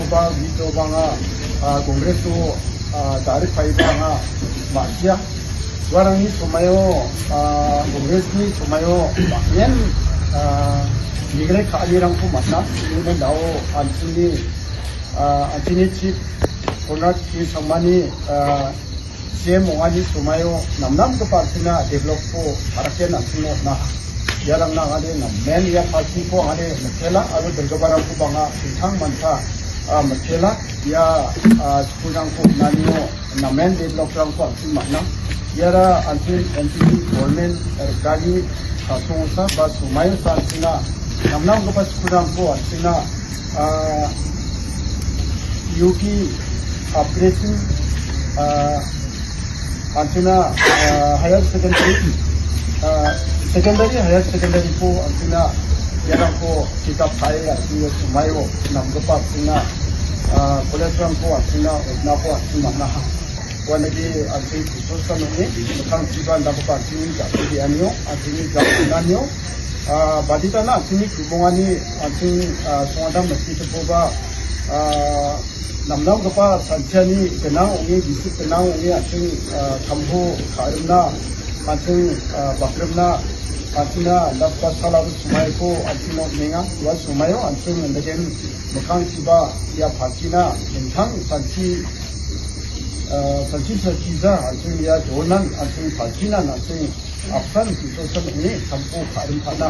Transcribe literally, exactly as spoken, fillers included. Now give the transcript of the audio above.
Ba veto banga, ah, Congress-o, ah, dari paiba anga ma·sia. Uarangni somaio, ah, Congress-ni somaio bang·en, ah, nigre ka·anirangko man·a. Ian dao an·chingni, ah, an·chingni Chief Conrad K Sangmani, ah, C M ong·ani somaio namnamgipa an·chingna develop-ko ka·raken an·chingna on·aha. Iarangna ong·ade namen ia party-ko ong·ade mitela aro dilgiparangko bang·a dingtang manta, ah, mitela ia, ah, school-rangko on·anio namen develop-rangko an·ching man·a. Iara an·ching N P P government, eh, rikani ka·songsa ba somaiosa an·chingna namnamgipa school-rangko an·chingna ah, U P upgrading, ah, an·chingna, ah, higher secondary, ah, secondary, higher secondary-ko an·chingna iarangko pick up ka·e an·chingna somaio namgipa an·chingna, ah, college-rangko an·chingna on·ako an·ching man·aha. Uanagi an·ching kusosan ong·e, mikkangchiba indakgipa an·chingni ja·ke ge·anio, an·chingni ja-, on·anio, ah, baditana an·chingni ku·mongani an·ching, ah, songadam mittitikkoba, ah, namnamgipa santiani gnang ong·e, gisik gnang ong·e, an·ching, ah, tambo ka·rimna, an·ching, ah, bakrimna, an·chingna indakgipa salaro somaiko an·chingna on·enga. Ua somaio an·ching indakgen mikkangchiba ia party-na dingtang santi ah, santi sakija an·ching ia donan an·ching party-nan an·ching apsan kusosan ong·e tambo ka·rimpana.